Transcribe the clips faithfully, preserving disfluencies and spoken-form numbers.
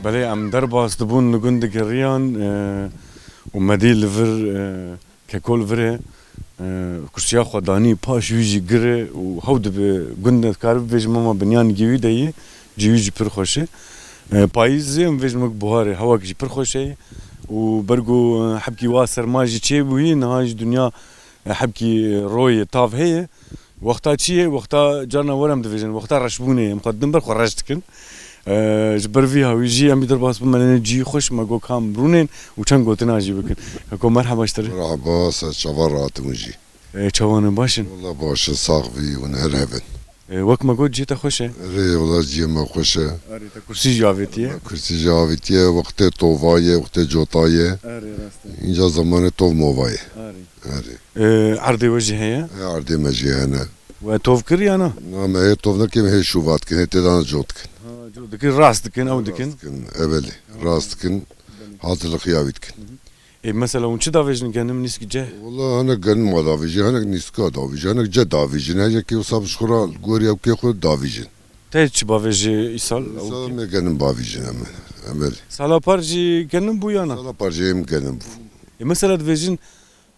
Belê, em derbas dibûn li gund digeriyan, e, û me dî li vir, e, keko li vir e, e, kursiya xwe danî paş wî jî gir e û hew dibe gund, ez dikarim bibêjim hema binyanî wî de ye, cî wî jî pir xweş e. E, payîz e, em bibêjin wek buhar e, hewak jî pir xweş e û ber ku, e, hebkî wa serma jî çêbûyî, niha jî dinya, e, hebkî royê tav heye. Wexta çi ye? Wexta carna wer em dibêjin, wexta reşbûnê ye. Em xwe didin ber xwe reş dikin. E, ji ber vî hawî jî em ê derbas bin, me lê cî xweş, me got kam rûnên û çend gotina jî bikin. Keko merheba ji te re. Merhaba, ser çava rahat hûn jî. E, çawan in, baş in? Wala baş in, sax bî hûn her hev in. E, wek me got cihê te xweş e. Erê, wala cihê me xweş e. Erê, te kursî jî avêtiye. Kursî jî avêtiye, wextê tova ye, wextê cota ye. Erê, rast e. Înca zemanê tov mova ye. Erê. Erê. E, erdê we jî heye? E, erdê me jî hene. We tov kir ya na? Na, me hê tov nekin, hê şûva dikin, hê têdan cot dikin. Ha, cot dikin, rast dikin, ew dikin. Rast dikin, e, belê. Rast dikin. Hazirlixiya wî dikin. Hı hı. E, mesela hûn çi davêjin, genim, nîsk, ceh? Wala hinek genim ma davêjin, hinek nîska davêjin, hinek ceh davêjin. Her yekê wisa bi ji xwe re li gorî ewkê xwe davêjin. Te çi bavêjî îsal? Îsal em ê genim bavêjin em, em belê. Sala par jî genim bû ya na? Sala par jî em genim bû. E, mesela dibêjin,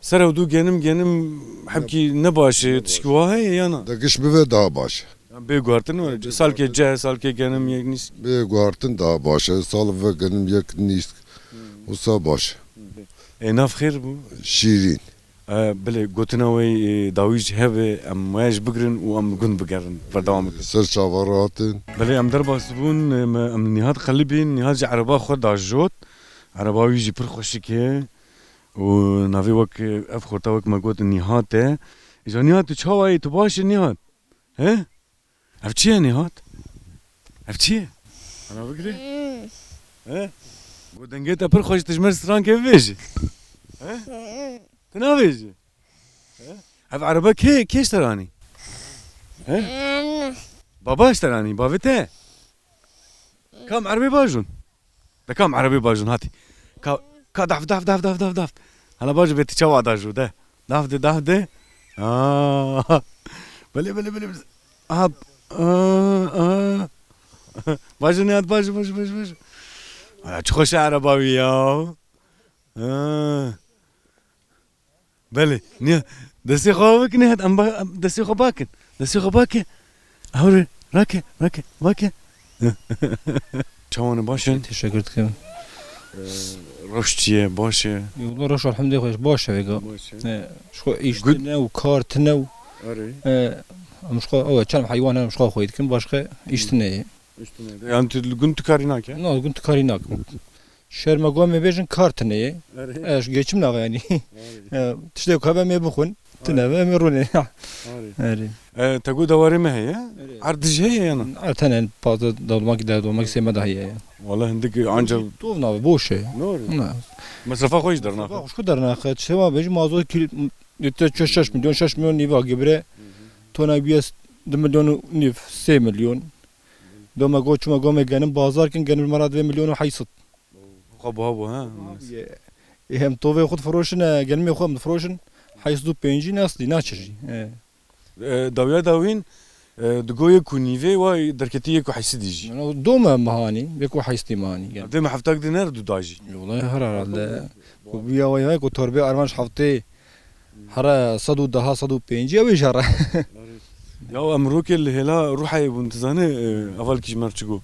ser ew du genim, genim hebkî ne baş e, tişkî wa heye ya na? De giş bibe daha baş e. Yan bê guhartin, salkê ceh, salkê genim, yek nîsk. Bê guhartin daha baş e. Sal ve genim yek nîsk. Wisa baş e. E, nav xêr bû? Şîrîn. E, belê, gotina we, e, dawî jî hebe, em waya jî bigirin û em li gund bigerin, berdewam bikin. Ser çava rahat in. Belê, em derbas bûn, em, em Nîhat qelibîn, Nîhat jî ereba xwe dajot. Ereba wî jî pir xweşik e. Û navê wek, ev xorta wek me got Nîhat e. Îja Nîhat, tu çawa yî? Tu baş î Nîhat? He? Ev çi ye Nîhat? Ev çi ye? Ana bigire. He? Got dengê te pir xweş, tu ji me strankê bibêjî. He? Tu nabêjî? He? Ev erebe kê, kê ji te re anî? He? Baba ji te re anî, bavê te? Kam erebê bajûn? De kam erebê bajûn hatî? Ka, ka daf, daf, daf, daf, daf, daf. Hala bajû bê tu çawa dajû de. Daf de, daf de. Aa. Belê, belê, belê, belê. Aha. Aa, aa. Bajû ne hat, bajû, bajû, bajû, bajû. Hala çi xweş e ereba wî ya. Aa. Belê, niye? Destê xwe bikin, niye? Em ba-, em destê xwe bakin. Destê xwe bake. Hewre, rake, rake, bake. Çawan e, baş in? Teşekkür dikim. Ee, rewş çi ye, baş e? Yo, rewş elhamdülillah xweş, baş e vêga. Baş e. Ee, ji xwe îş tine û kar tine û, erê, ee, em ji xwe, ew, çend heywan em ji xwe xwê dikin, başqa îş tine ye. Îş tine ye. Yani tu li gund tu karî nake? Na, li gund tu karî nakim. Şerma got em ê bêjin kar tine ye. Erê. Ez geçim naxe yani. Erê. E, tiştê ku hebe em ê bixwin, tine be em ê rûnê. Erê. Erê. E, te got dewarê me heye? Erê. Erd jî heye ya na? Erd hene, pazde dewlemakî, de dewlemakî sê me de heye. Wala hindik anca tov nabe, boş e. Doğru. Na. Mesrefa xwe jî dernaxe. Mesrefa xwe dernaxe. Çima bêjim mazot kil-, lître çi şeş milyon, şeş milyon nîva gibire. Hı hı. Tona bîye du milyon û nîv, sê milyon. Do me got çima got me genim bazar kin, genim me re divê milyon û heyt sed. Xwe buha bû, ha? Buha bûye. Ê, hem tovê xwe difiroşin, e, genimê xwe em difiroşin. Heyt sed û pêncî neslî, naçe jî. E. E, dawiya dawîn, e, digo yek û nîvê wa derketî yek û heyt sedî jî. Dome mehanî, yek û heyt sedî mehanî, yani. Evdê me heftak diner du da jî. Wallahî her herhalde. Ku biya wayha ku torbê armanc heftê here sed û deh, sed û pêncî ew ê jere. Ya em rokê li hêla Ruhayê bûn, tu zanî, e, hevalkî ji me re çi got.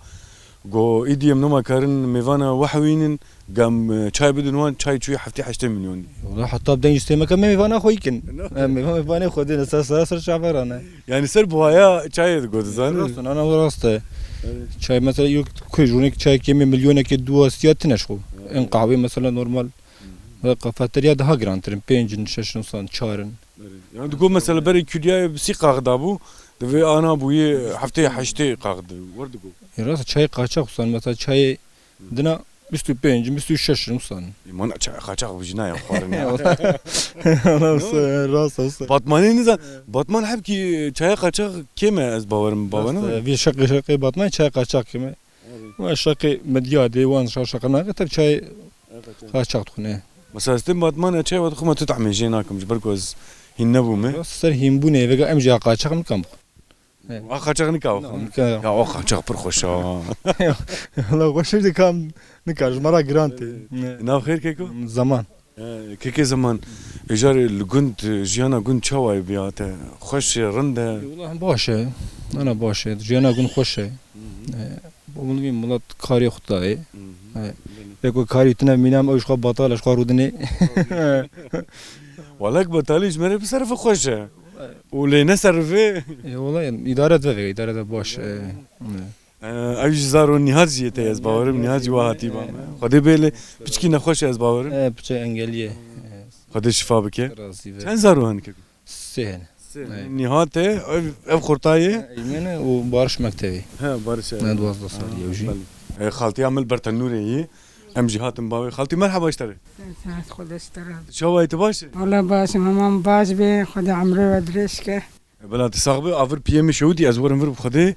Got, îdî em nema karin mêvana we hewînin, gam, e, çay bidin wan, çay çûyî heftê heştê milyon. Wala heta bi deng ji têmeke me mêvana xwe yî kin. No. E, mêva-, mêvanê xwe dêne ser, ser, ser çaverane. Yani ser buhaya çayê digot, tu zanî. Rast, ana rast e. Evet. Çay mesela yok, ku jûnek çay kêmê milyonekê dua siya tine ji xwe. Evet. En qahwê mesela normal. Ve kafeterya daha girantir in, pênc in, şeş in, san çar in. Erê. Yani digot mesela berê kuliyayê bi sî qax dabû, divê ana bûyê heftê heştê qax di-, wer digot. E, rast, çayê qaçax, san mesela çayê dina bîst û pênc in, bîst û şeş in, san. E, mana çay qaçax bijî nayê xwarin ya. Wala, wala, wala, rast, rast. Batmanê nizan, Batman hebkî çaya qaçax kêm e, ez bawerim, bawerim. Rast, e, vî şeqê, şeqê Batmanê çaya qaçax kêm e. Erê. Wa şeqê Midyadê, wan şa şeqe nake, tabi çay qaçax dixwine. Mesela, ez tên Batmanê çay ve dixwim, me tu tehmê jê nakim, ji ber ku ez hîn nebûme. Ser hînbûnê, vêga em jî ya qaçax em nikan bixwin. He. A qaçax nika. Nika. Ya o qaçax pir xweş a. Wala xweş e, kam nika ji me re giran tê. Nav xêr keko? Zaman. He, kekê Zaman. Êjarê li gund, jiyana gund çawa ye biya te? Xweş e, rind e? Wala baş e. Ana baş e. Jiyana gund xweş e. Hı hı. E, bu bunu bir milat karê xwe dayê. Hı hı. E, belê. Eko karî tune mînam ew ji xwe batal e, ji xwe rûdinê. Wala ki betalî ji me re bi serif xweş e. Û lê ne serifê. E, wala îdare de, îdare de baş e. E. Ew jî zaro Nîhat jî yê te, ez bawerim Nîhat jî wa hatî ba me. Xwedê bê lê piçkî nexweş e, ez bawerim. E, piçe engelî ye. E. Xwedê şifa bike. Razî be. Çend zaro hene keko? Sê hene. Sê. Nîhat e, ev, ev xurta ye? Eymene û Barış Mektevî. He, Barış e. Ne, duwazdeh salî ye ew jî. Belê. E, xaltiya min li ber tenûrê yî. Em jî hatin bavê. Xaltî merheba ji te re. Saet xwe dest te re. Çawa yî, tu baş î? Wala baş im, hema min baş bê, Xwedê emrê we dirêj ke. Bila tu sax be, avir piyê min şewitî, ez werim vir bi Xwedê.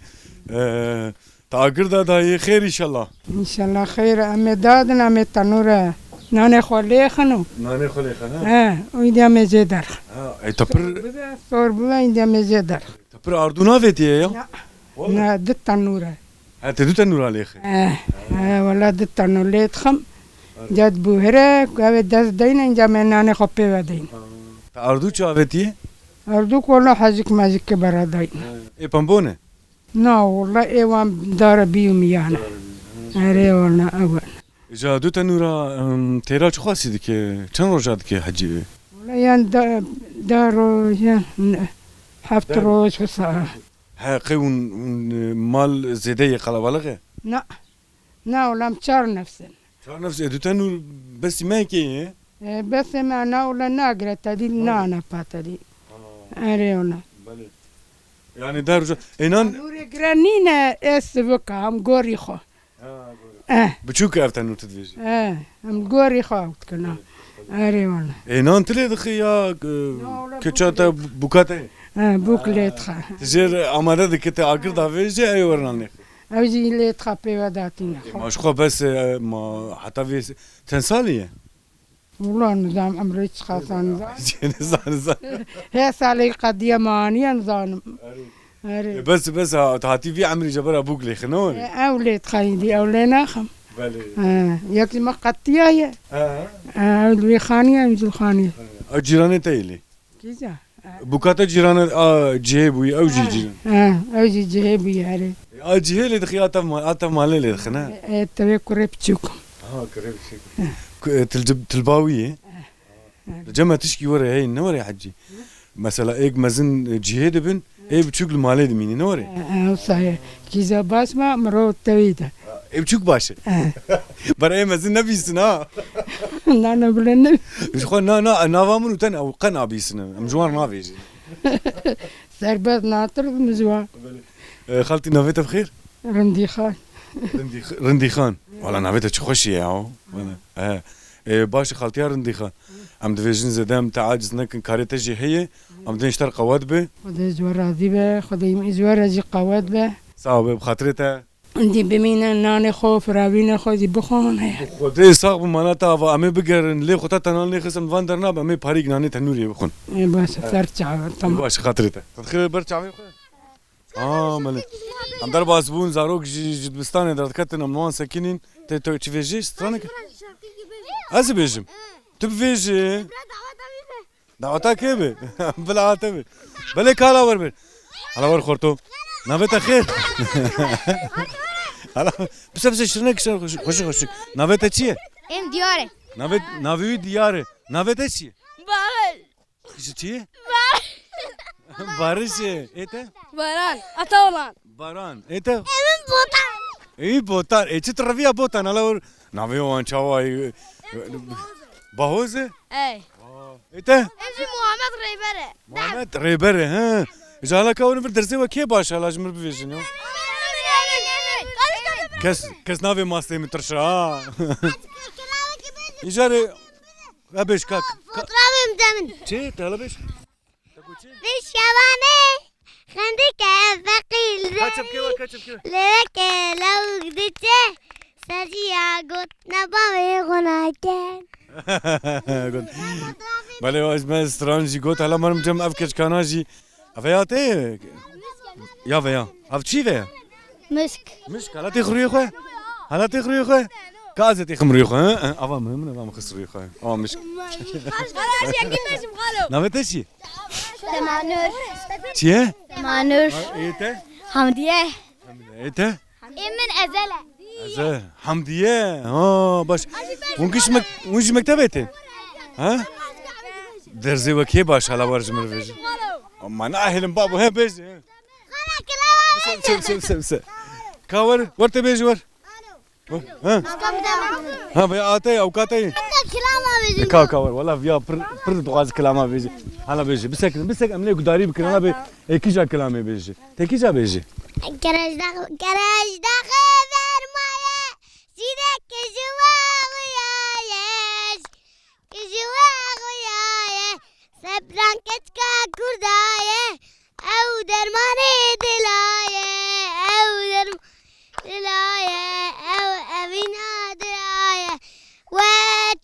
E, te agir da dayê, xêr înşallah. Înşallah xêr e, em ê dadin, em ê tenûre nanê xwe lêxin û. Nanê xwe lêxin, ha? He, û îdî em ê jê derxin. Ha, ey te pir. Sor bibe, sor bibe, îdî em ê jê derxin. Te pir ardû navêtiye ya? Na. Wala. Na, di tenûre. Ha, te du tenûra lêxin? He, he, wala di tenûr lê dixim. Ca dibûhire, ku ev ê dest deyne, înca me nanê xwe pê ve deyne. Ha. Te ardû çi avêtiye? Ardû kola hecik mecik ke bera dayne. Ê pembone? Na, wala ê wan dara bî û miyane. Erê, wala ew e. Îca du tenûra, em, têra çi xwasî dike? Çend roja dike hecî wê? Wala yan da, da roj, yan heft roj wisa. He, qey hûn, hûn, e, mal zêde ye, qelebalix e? Na. Na, wala em çar nefs in. Çar nefs, e, du tenûr besî me yekê ye? E, besê me na, wala nagire te dî, nane pa te dî. Ha. Erê, wala. Belê. Yani der roja, e, nan. Nûrê gire nîne, e, sivika, em gorî xwe. Ha, gorî. Eh. Biçûk ev tenûr tu dibêjî? Eh, em gorî xwe ew dikin, ha. Erê, wala. E, nan tu lê dixî ya, e, keça te, bûka te? Eh, bûk lê dixe. Tu jê re amade dike, te agir davêje, ew ê werin nan lêxin. Ew jî lê dixe pê ve datîne. E, ma ji xwe bes, e, ma heta vê se-, çend salî ye? Wula nizam emrê çiqasa nizam. Nizam, nizam. Hê salê qediye ma aniye nizanim. Erê. Erê. E, bes, bes, ha, hatî vî emrî jebera bûk lêxin, ne were? E, ew lê dixeyî dî, ew lê naxim. Belê. E, yek ji me qetiya ye. Ha. E, ew li wî xaniye, ew ji xaniye. Ew cîranê te yê lê? Kîja? Bûka te cîran a cihê bûyî, ew jî cîran. Ha, ew jî cihê bûyî, erê. A cihê lê dixî, a tev ma-, a tev malê lê dixin, he? E, e, tevê kurê biçûk. Ha, kurê biçûk. Ku, e, til-, tilba wî ye? Li cem me tişkî were heye, ne were hecî. Mesela êk mezin, e, cihê dibin, ê biçûk li malê dimînî, ne were? E, e, wisa ye. Kîja baş ma, mirov tevî de. Ê biçûk baş e. E. Ber ê mezin nebîsin ha. Na, na, bile ne. Ji xwe na, na, nava min û te ne, ew qe nabîsine. Em ji wan navêjin. Serbest natir min ji wan. Belê. E, xaltî navê te bi xêr? Rindîxan. Rindîx-, Rindîxan. Wala navê te çi xweş e ya. Wala. E, e, baş e xaltiya Rindîxan. Em divêjin zêde em te aciz nekin, karê te jî heye. Em dên ji te re qewet be. Xwedê ji we razî be, Xwedê ji we re jî qewet be. Sax be, bi xatirê te. Dî bimînin, nanê xwe, firavînê xwe jî bixwin. Xwedê sax bi mana te ava, em ê bigerin, lê xwe te te nan lê xist, em van dernabe, em ê parîk nanê tenûrê bixwin. Ê, baş e, ser çav, tamam. Baş, xatirê te. Te dixê ber çavê xwe? Aa, belê. Em derbas bûn, zarok ji, ji dibistanê derdiketin, em li wan sekinîn. Te, te çi vêjî? Stranek? Ez ê bêjim. Tu bivêjî. Daweta kê be? Bila te be. Belê ka hala wer be. Hala wer xorto. Navê te xêr? Hala, pise pise şirine kişen xweşik xweşik. Navê te çi ye? Em Diyar e. Navê, navê wî Diyar e. Navê te çi ye? Barış. Kişi çi ye? Barış. Barış e. Ê te? Baran. Ataoğlan. Baran. Ê te? Emin Botan. Ê Botan. Ê çi tu reviya Botan? Hala wer navê wan çawa ye? Bahoz e? Ey. Ê te? Em jî Muhammed Rêber e. Muhammed Rêber e, he. Ji hala ka wan vir dersê we kê baş e? Hala ji mir bivêjin ya. Kes, kes navê mastê min tirşe ha. Îcarê, e, bêj ka, ka. Fotoğrafım demin. Çi? Te hala bêj. Te got çi? Li şevanê xendike feqîr. Ka çepkê we, ka çepkê we. Lê weke lawik diçe, seziya got, ne bavê xwe nake. Got. Belê, ez me stran jî got, hala marim cem ev keçkana jî. Ev ya te? Ya veya. Ev çi veya? Mişk. Mişk, hala têxi rûyê xwe? Hala têxi rûyê xwe? Ka ez ê têxim rûyê xwe, he? He, ava min, min ava min xist rûyê xwe. Ava mişk. Navê te çi? Semanur. Çi ye? Semanur. Ha, ê te? Hamdiye. Ê te? Ê min Ezel e. Ezel. Hamdiye. Ha, baş. Hûn giş mek-, hûn ji mektebê tên? Ha? Derzê we kê baş hala war ji min re bêje. Ama nahêlim babo, he bêje. Bise, bise, bise, bise, bise. Ka wer, wer te bêje wer. Wer, ha? Ha, be ate, avukate. Kilama bêje. Ka, ka wer, wala viya pir, pir dixwaz kilama bêje. Hala bêje. Bisekin, bisek em lê gudarî bikin. Hala be, ê kîja kilamê bêje. Te kîja bêje. Kerejdax, kerejdaxê vermaye. Sîrek ji we xuyaye. Ji we xuyaye, sebran keçka Kurda ye, ew dermanê dila ye, ew dermanê dila ye, ew evîna dila ye. We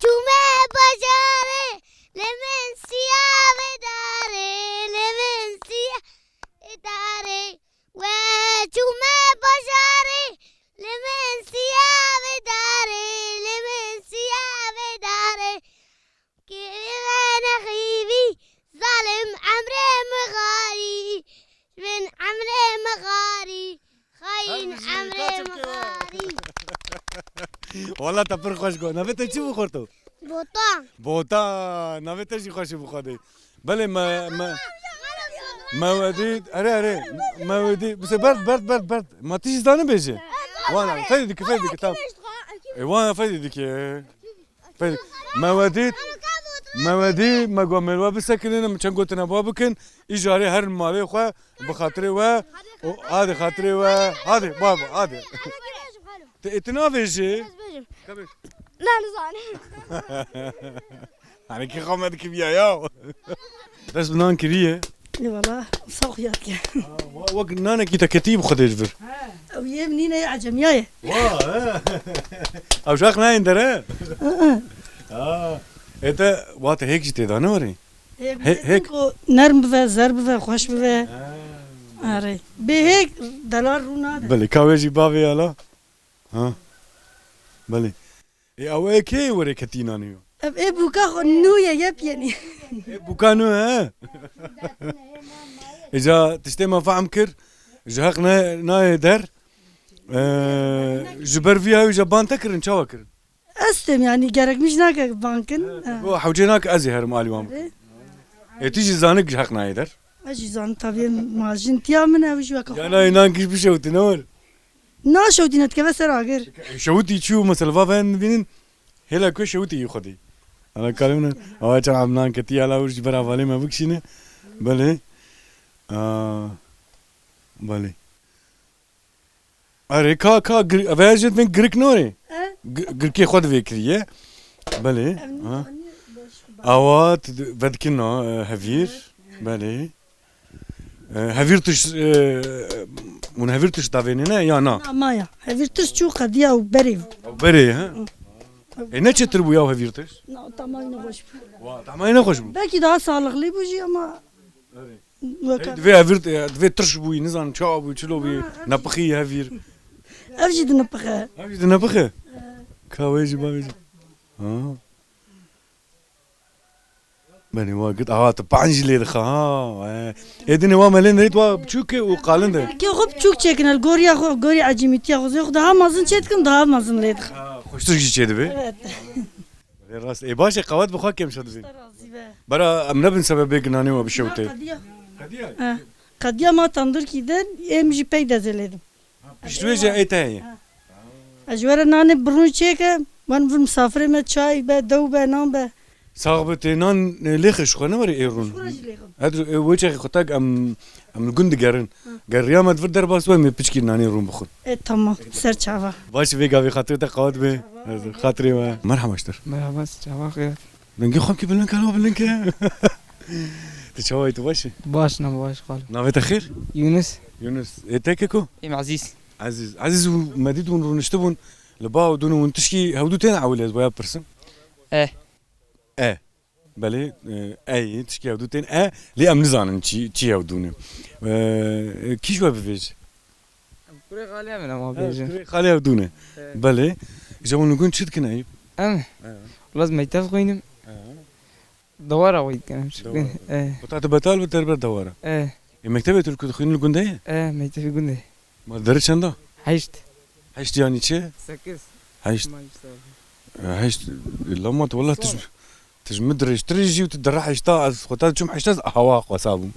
çûme bajarê, li min siya vê darê, li min siya vê darê. We çûme bajarê, li min siya vê darê, li min siya vê darê. Kê nexîvî, zalim emrê mixarî, bin emrê mixarî, xayîn emrê mixarî. Wala te pir xweş got. Navê te çi bû xorto? Botan. Botan. Navê te jî xweş bû xwedê. Belê me, me, me we dît, erê, erê, me we dît, bise berd, berd, berd, berd. Ma tu jî zanî bêjî? Wana, fedî dike, fedî dike, tamam. E, wana fedî dike. Fedî. Me we dît, me we dît, me got mêr we bisekinîn, em çend gotina bo bikin. Îcarê herin malê xwe, bi xatirê we. O, hadi xatirê we, hadi, babo, hadi. Te, e, tu navêjî? Ez bêjim. Ka bêj. Ne, nizanim. Hani kî xwe me dikiviya ya. Dest bi nan kiriye. Ê wala, sax yat ke. Wa, wek nanekî te ketî bi Xwedê ji vir. Ew yê min nîne, yê ecemiya ye. Wa, he. Ew ji heq nayên dere? Hı hı. Ha. Ê te, wa te hêk jî tê da, ne werê? Ê, hê-, hêk. Ku nerm bive, zer bive, xweş bive. Ha. Erê. Bê hêk delal rû nade. Belê, ka wê jî bavê ya la. Ha. Belê. Ê, ew ê kê werê ketî nanê yo? Ev ê bûka xwe nû ye, yepyenî. Ê bûka nû he? Îca tiştê me fehm kir, ji heq ne-, nayê der. Ee, ji ber vî ew îca ban te kirin, çawa kirin? Ez têm, yanî gerek min jî nake ban kin. He, he. Bo hewcê nake ez ê herim alî wan bikim. Ê, tu jî zanik ji heq nayê der? Ez jî zanim tabii, ma jin tiya min ew jî weke xwe. Ya nayê nan giş bişewtî, ne wer? Naşewtîne, dikeve ser agir. Şewitî çû, mesela, va ven dibînin, hêla ku şewitî yî xwedî. Ana kalê min, awa çend ab nan ketî, ya la wir ji ber avalê me bikişîne. Belê. Aa, belê. Erê, ka, ka, gir-, eve jê dibên girik norê. He? Gi-, girkê xwe divê kiriye. Belê. Ev ha. Nî, nî, boş. Awa, tu di-, vedikin na, e, hevîr. Belê. E, hevîr tişt, e, hûn hevîr tişt davênê ne ya na? Na, maya. Hevîr tişt çû qediya û berê bû. Berê, he? Hı. E, ne çêtir bû ya hevîr tişt? Na, tamay ne xweş bû. Wa, tamay ne xweş bû. Belkî daha sağlıklı bû jî ama. Erê. Weka. Hey, divê hevîr, e, divê tirş bûyî, nizanim çawa bûyî, çilo bûyî, ha, ev jî nepixî hevîr. Ev jî dinipixe. Ev jî dinipixe? He. Ka wê jî bavê jî. Ha. Benê wa git, aha, tu pan jî lê dixe, ha, e. Ê dinê wa me lê nedît, wa biçûk e û qalin de. Kê xwe biçûk çêkin, el goriya xwe, gorî ecîmîtiya xwe, zê xwe daha mezin çê dikim, daha mezin lê dixe. Ha, xweştir jî çê dibe. Evet. Lê rast, ê baş e, qewet bi xwe kêm şo dibî. Razî be. Bera em nebin sebebê ginanê we bişewtê. Qediya. Qediya? Ha. Qediya ma tandurkî din, êm jî pey dezê lê dim. Piştwêje ê te heye. Ha. Ez ji we re nanê birûn çêke, wan vir misafirê me çay be, dew be, nan be. Sax be, tê nan, e, lêxe ji xwe ne were ê rûn. Ji xwe re jî lêxim. Hed, e, wê çaxê xwe tak em, em li gund digerin. Hı. Ger riya me di vir derbas we, em ê piçkî nanê rûn bixwin. E, tamam, ser çava. Baş vê gavê xatirê te qewet be. Çava. Xatirê we. Merhaba ji te re. Merhaba, çava xêr. Dengê xwe bikî bilind ke, lo bilind ke. Tu çawa yî, tu baş î? Baş, na baş, xalo. Navê te xêr? Yunus. Yunus. Ê te keko? Êm Ezîz. Ezîz. Ezîz û Medîd hûn rûniştibûn. Li ba û dûn û hûn tişkî hewdû tên ewilê ez boya pirsim. E. E. Belê, e, ey, tişkî hevdû tên, e, lê em nizanin çi, çi hevdû ne. E, kî ji we bivêje? Kurê xalê min ama Ha, bêjin. Kurê xalê hevdû ne. Evet. Belê. Ji hûn li gund çi dikin Eyûp? Em? Evet. Wala ez mekteb xwînim. Evet. Dewara xwe dikim. Dewara. Evet. Xwe ta tu betal bi ter ber dewara. Evet. E, mektebê tu li ku dixwînî li gund e? Evet, mektebê gund e. Ma derê çend a? Heşt. Heşt yanî çi? Sekiz. Heşt. Ma heşt. E, heşt. E, lama tu wala tu ji, tu ji min dirêjtir î jî û tu dere heşta, ez xwe ta diçûm heşta, ez hewa xwesa bûm.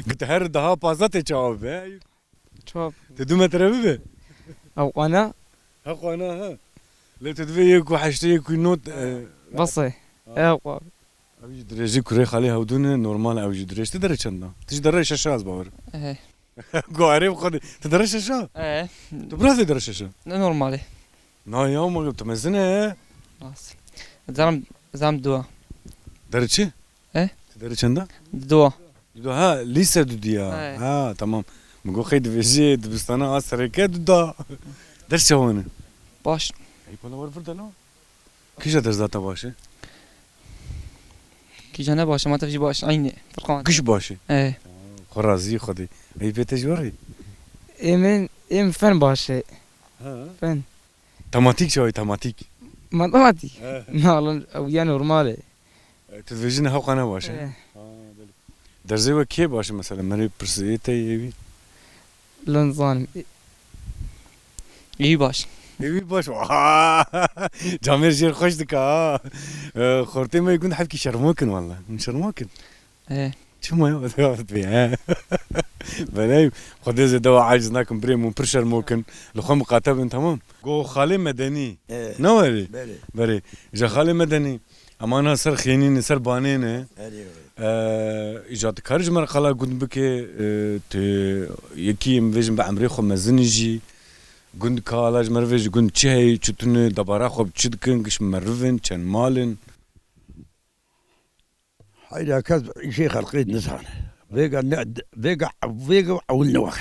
Got her daha pazdeh tê çawa be. Çap. Tu du metre bibe. Ew qana? Ha, qana, ha. Lê tu divê yê ku heştê yê ku not, e, Bas e. Ha. Ew qan. Ew jî dirêjî kurê xalê hewdû ne, normal ew jî dirêj. Tu derê çend a? Tu jî derê şeş a ez bawer. Ehe. Guharê bi xwedê. Tu derê şeş a? Ehe. Tu biraz vê derê şeş a? Ne normal e. Na ya, ma tu mezin e. Nasıl? Zam, zam dua. Derê çi? E? Tu derê çend a? Dua. Dua, ha, lîse dudî ya. He. Ha, tamam. Min got xey dibêjî dibistana a sereke duda. Ders çawa ne? Baş. Ey, pala war vir de la. Kîja ders da te baş e? Kîja ne baş e, ma te jî baş, aynı. Fırkan. Giş baş e? E. Xwe razî Xwedê. Ey, pê te ji we re? Ê min, ê min fen baş e. Ha. Fen. Tematik çawa ye, tematik? Matematik? He. Na, lan, ew ya normal e. E, tu dibêjî niha xwe ne baş e? E. Ha, belê. Derzê we kê baş e mesela? Merê pirsê te yê wî? Lan zanim. E, Ê wî baş. Ê wî baş. Camêr jêr xweş dike ha. E, xortê me yê gund hevkî şermokin walla. Hûn şermokin. E. Çima ya? He. Belê, Xwedê zêde we aciz nakin, birê min pir şermokin. Li xwe miqate bin, tamam. Go xalê medenî. E. Ne werî? Belê. Berê. Ji xalê medenî. Em ana ser xênî ne, ser banê ne. Erê, erê. Ee, îca tu karî ji me re qala gund bike, ee, tu yekî em vêjin bi emrê xwe mezin î jî. Gund ka ala ji me re vêjî gund çi heye, çi tune, debara xwe bi çi dikin, giş meriv in, çend mal in? Heyra kes îşê xelqê nizane. Vêga ne, vêga, vêga ewil ne wext.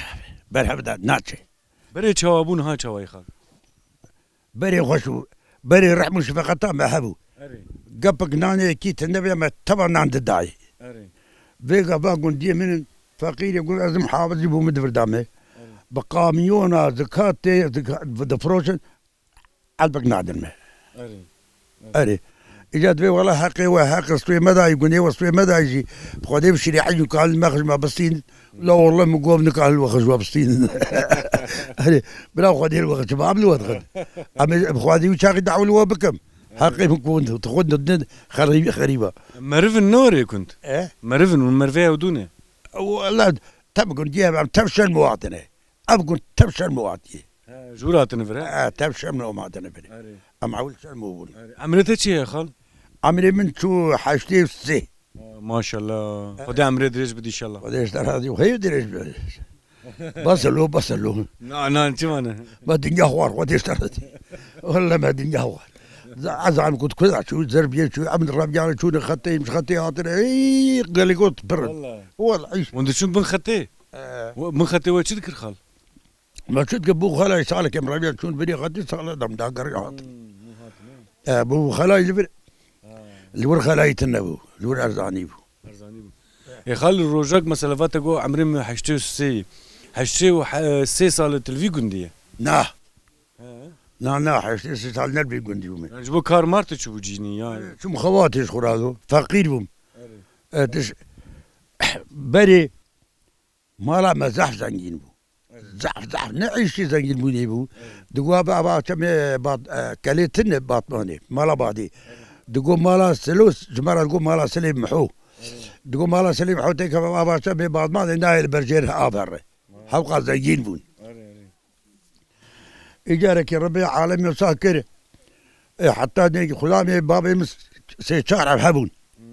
Berhev de naçe. Berê çawa bû, niha çawa ye xal? Berê xweş bû. Berê rehm û şefeqeta me hebû. Erê. Gepek nanê yekî tune bê me teva nan didayê. Erê. Vêga va gundiyê min in, feqîrê gund ez im hafizî bû min divirda me. Erê. Bi kamyona zikatê, zika-, difroşin, elbek nadin me. Erê. Erê. Îca divê wela heqê we, heq stûyê me dayî, gunê we stûyê me dayî jî. Bi Xwedê bi şirî heyû kalin me xijma bistîn. La wela min gov nikahil we xijma bistîn. Erê. Bila Xwedê li we xijma, em li we dixin. Em ê bi Xwedê wî çaxî dawî li we bikim. Heqê min ku tu xwe didin xerî-, xerîba. Merivin ne were gund? E? Merivin û mervê ew dû ne? Wela tev gundiyê em tev şerm û hatine. Ev gund tev şerm û hatiyê. He, ji wir hatine vir, he? He, tev şerm û hatine vir. Erê. Em ewil şerm û bûn. Erê. Emrê te çi ye, xal? Emrê min çû heştê û sê. Ha, maşallah. Xwedê emrê dirêj bide, inşallah. Xwedê ji te razî û heyv dirêj be. Bes e lo, bes e lo. Na, na, çima ne? Me dinya xwar, Xwedê ji te razî. Welle me dinya xwar. Za-, ez zanim ku tu kuda çû, zerbiyê çû, em reviyane çûne xetê, em ji xetê hatine. Ey, gelê got pir in. Welle. Welle, îş. Hûn diçûn bin xetê? Ee. We-, bin xetê we çi dikir xal? Me çi dikir bû xelayî salekê em reviya çûn binê xetî sale dem dageriya hat. Hmm, hûn hatine. E, bû xelayî li vir, Ha. Li wir xelayî tune bû. Li wir erzanî bû. Erzanî bû. Ê xal, rojak mesela vate got emrê min heştê û sê ye. Heştê û sê sal tu li vî gundî ye? Na. He. Na, na, heştê û sê sal ne li vî gundî bûme. Yani ji bo kar mar tu çûbû cînî ya? Çûm xebatê ji xwe re do. Feqîr bûm. Erê. E, tiş-, berê Mala me zehf zengîn bû. Evet. Zehf, zehf, ne îşî zengînbûnê bû. Evet. Digo bi ava çemê Bat-, e, Kelê tine Batmanê, mala Badê. Evet. Digo mala Silo, ji me re digo mala Silê Miho. Evet. Digo mala Silê Miho têke ava çemê Batmanê nayê li ber jêr av here. Wow. Hewqa zengîn bûn. Evet, evet. Îcarekî Rebê alemê wisa kir. E, heta nêkî xulamê babê min sê çar ev hebûn. Hmm.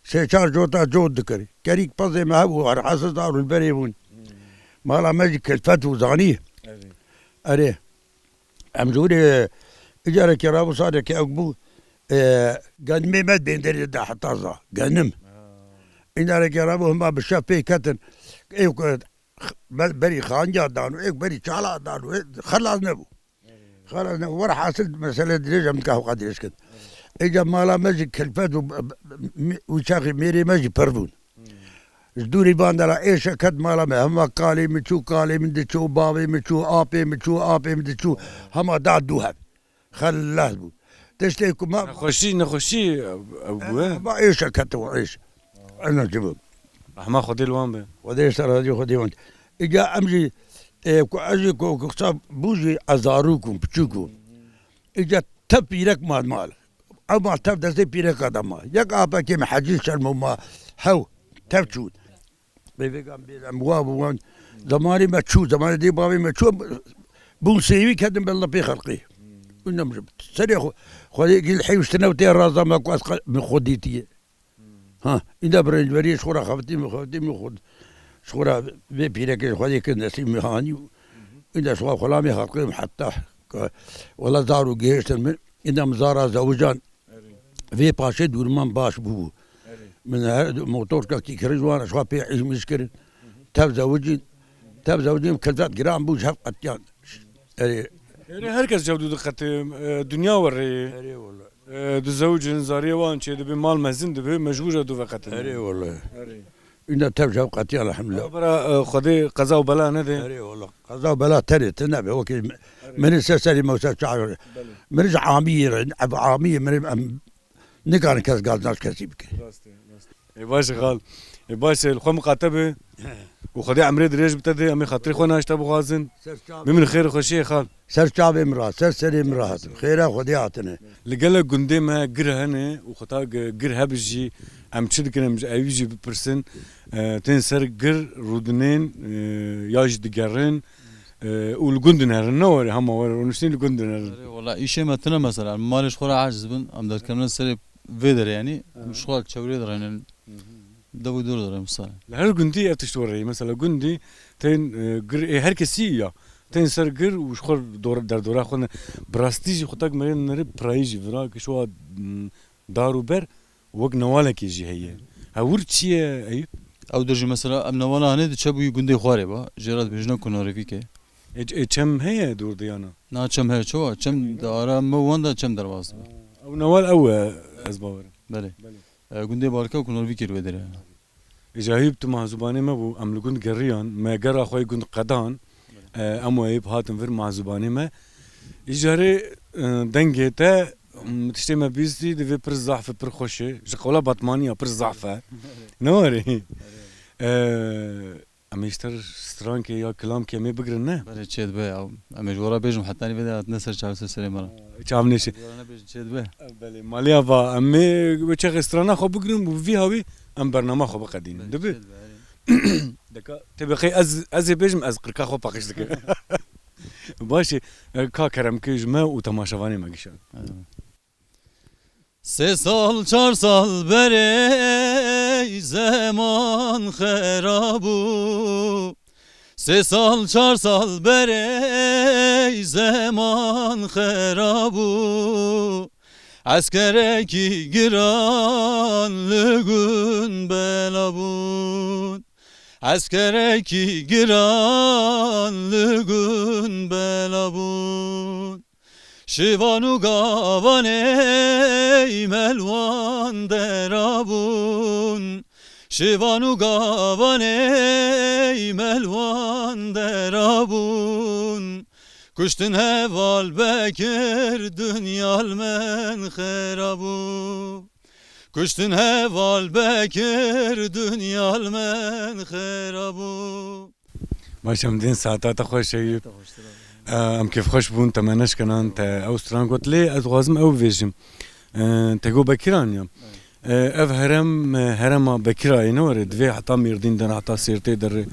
Sê çar cota cot dikir. Kerîk pezê me hebû, her hesiz dar û li berê bûn. Hmm. Mala me jî kilfet û zanî. Erê. Erê. Em ji wirê îcarekê rabû sarekê ew bû. E, genimê me bênderê de heta za. Genim. Ha. Îcarekê rabû hema bi şev pê ketin. Ê ku Be-, berî xanca dan û êk berî çala dan û ê xelas nebû. Xelas nebû. Werhasil mesele dirêj em dika hewqa dirêj kin. Êca mala me jî kelfet û, û çaxê mêrê me jî pir bûn. Ji dûrî van dera êşe ket mala me, hema kalê min çû, kalê min diçû, bavê min çû, apê min çû, apê min diçû, hema da dû hev. Xelas bû. Tiştê ku me Nexweşî, nexweşî ew, ew bû, e? Hema êşe ketiwe, êş. Ena çi bû? Rehma Xwedê li wan be. Xwedê ji te razî, Xwedê wan. Îca em jî, e, ku ez jî ku, ku qisa bû jî ez zarok im, piçûk im. Îca tev pîrek ma mal. Ew mal tev destê pîreka de ma. Yek apekê min Hecî Şermo ma hew tev çûn. Bêvêgan bêrem wa bû wan. Zemanê me çû, zemanê dê bavê me çû. Bûn sêwî kedin ber lipê xelqê. Wî ne min serê xwe, Xwedê gil heyf ji te ne tê raza me ku ez qe-, min xwe dîtiye. Ha, îna bi rêncberiyê ji xwe re xebitî min, xebitî min xwe, ji xwe re vê pîrekê ji Xwedê kir nesîb min hanî û îna ji xwe xulamê xelqê min heta ke wela zar û gihêştin min, îna min zara zewican. Erê. Vê paşê dûrman baş bûbû. Erê. Min her du motorkekî kirî ji wan, ji xwe pê îş mîş kirin. Tev zewicîn, tev zewicîn kelfet giran bû, ji hev qetiyan. Erê. Erê, her kes ji hev dû diqete, e, dinya werê. Erê wele. E, dizewicin, zariyê wan çê dibe, mal mezin dibe, mecbûr e dû veqetin. Erê wele. Erê. Îna tev ji hev qetiyan, elhamdulillah. Bera, e, Xwedê qeza û bela nede. Erê wele. Qeza û bela tenê, tu nebe, wekî me-, Erê. Min ser serî me ser çav. Belê. Min ji amiyê re, ev amiyê min em nikarin kes gaz nas kesî bike. Rast e, rast e. Ê baş e xal. Ê baş e, li xwe miqate be. He. Û Xwedê emrê dirêj bi te de, em ê xatirê xwe naş te bixwazin. Ser çavê Bimîn xêr û xweşiyê xal. Ser çavê min ra, ser serê min ra hatim. Xêra Xwedê hatine. Li gelek gundê me gir hene û xwe ta gi-, gir hebi jî em çi dikin, em ji ewî jî bipirsin. E, tên ser gir rûdinên, e, ya jî digerin, e, û li gund dinerin, ne were hema were rûniştîn li gund dinerin. Erê, wela îşê me tune mesela, em malê ji xwe re aciz bin, em derkevine serê vê derê, yanî, em ji xwe çewrê dirênin, dev û dor dirênin mesela. Li her gundî ev tişt were, mesela gundî tên, e, gir, ê her kesî ya, tên ser gir û ji xwe dor-, derdora xwe ne. Bi rastî jî xwe tak merê nere pirayî jî vira, ki şowa, m, dar û ber, wek newalekê jî heye. Hewir çi ye, Eyûp? Ew de jî mesela em newala hene diçe bûyî gundê xwarê ba. Jê re dibêjine Kunorevîke. Ê, ê çem heye dûr diyana? Na çem heye, çawa? Çem di ara me wan de çem derbas dibe. Ew newal ew e, ez bawerim. Belê. Belê. E, gundê Balke û Kunorevîkê li wê derê hene. Îca Eyûp tu mahzûbanê me bû, em li gund geriyan, me gera xwe yê gund qedan, e, em û Eyûp hatin vir mahzûbanê me. Îcarê, e, dengê te, m, tiştê me bîstî, divê pir zaf e, pir xweş e. Ji qewla Batmaniya pir zaf e. Ne warê? E, em ê ji te strankê ya kilamkê em ê bigirin, ne? Belê, çê dibe ya. Em ê ji we re bêjin, hetanî vê de hatine ser çav ser serê me re. Çav nêşe. Ji we re nebêjin, çê dibe. Belê, malê ya va, em ê wê çaxê strana xwe bigirin û vî hawî em bernama xwe biqedînin. Belê, dibe? Çê dibe, erê. Deka, tê biqey ez, ez ê bêjim, ez qirka xwe paqij dikim. Baş e, e, ka kerem ke ji me û temaşevanê me gişan. Erê. Sê sal, çar sal berê zeman xera bû. Sê sal, çar sal berê zeman xera bû. Eskerekî giran li gund bela bûn. Eskerekî giran li gund bela bûn. Şivan û gavanê me li wan dera bûn. Şivan û gavanê me li wan dera bûn. Kuştin heval Bekir, dinya li min xera bû. Kuştin heval Bekir, dinya li min xera bû. Baş, em dên saeta te xweş, Eyûp. Te xweştir abi. E, em kêfxweş bûn, te me neşkenan, te ew stran got. Lê ez dixwazim ew bibêjim. E, te got Bekiran ya. Evet. E, ev herem, e, herema Bekirayê ne were, divê heta Mêrdîn dere, heta Sêrtê dere. Evet.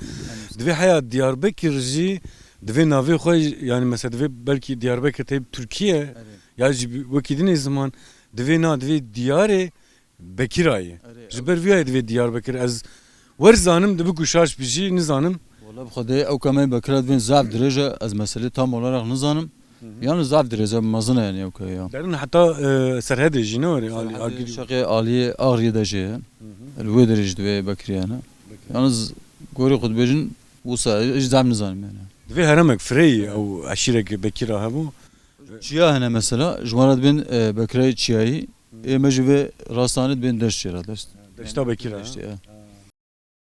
Divê heya Diyarbekir jî, divê navê xwe, yani mesela divê belkî Diyarbekir tê Tirkiye, Evet. ya jî bi-, wekî dinê ziman, divê na, divê diyarê Bekirayê. Erê, Ji ew ber viyayê divê Diyarbekir. Ez wer zanim dibi ku şaş bijî, nizanim. Wala bi Xwedê ew kemê Bekira dibên zaf dirêj e, ez meselê tam olarak nizanim. Hı hı. Yani zaf dirêj e, mezin e yani ew ke ya. Derin heta, e, Serhedê jî ne were, alî, Serhedê, Agirî. Şeqê aliyê Agirî de jî ye. Hı hı. Li wê derê jî divê Bekirî yani. Bekirî. Yalnız gorî xwe dibêjin wisa, ez zaf nizanim yani. Divê heremek fireyî ew eşîrek Bekira hebû. Çiya hene mesela, ji wan re dibên, e, Bekirayê Çiyayî. Ê me ji vê rastanê dibên deştê re, deşt. Deşta Bekir e. Deştê, e.